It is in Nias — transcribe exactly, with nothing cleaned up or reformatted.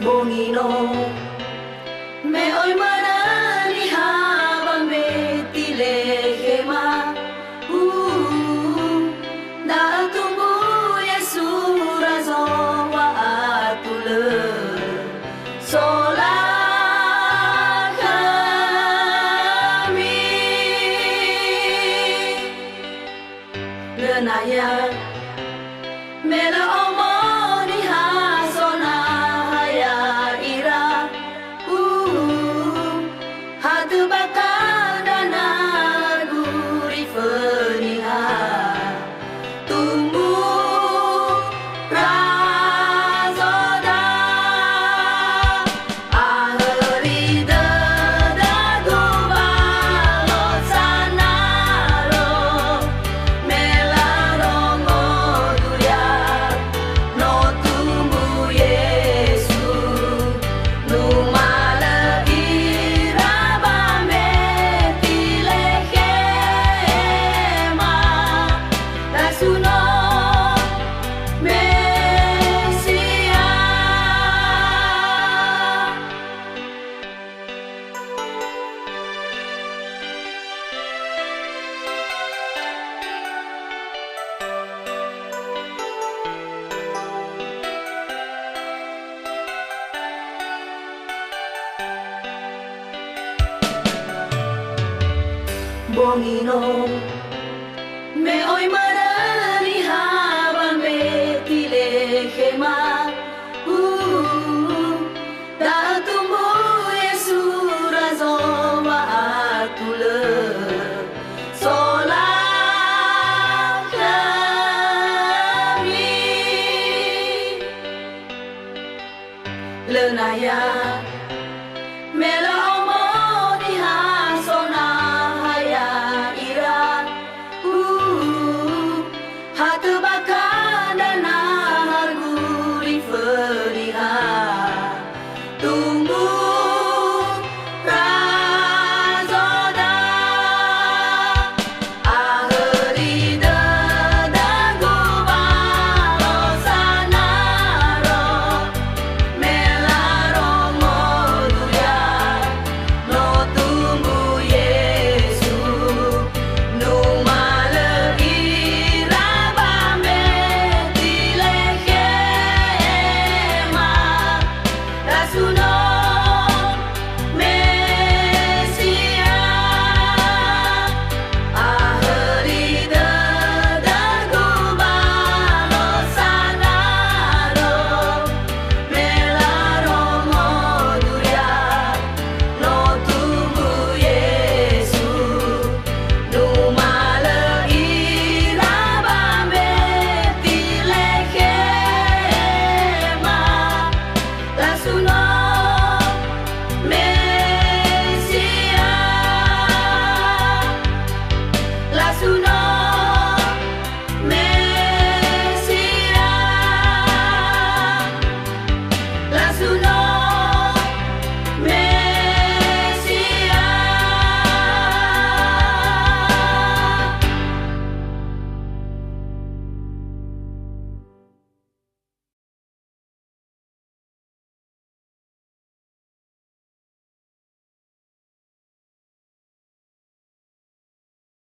Bongi no, me oi manö niha ba Mbetilehema. Uhu, da'ö tumbu Yesu razo wa'atulö sola khömi. Lö naya, me lö omo niha sonahaya ira. Uhu, hatö bakha ndra na gurifö niha tumbu razoda. Ahöli döda gubalo sanaro, me larongo duria no tumbu Yesu, numalö ira ba Mbetilehema, lasuno Mesia. Bongi no, me oi ma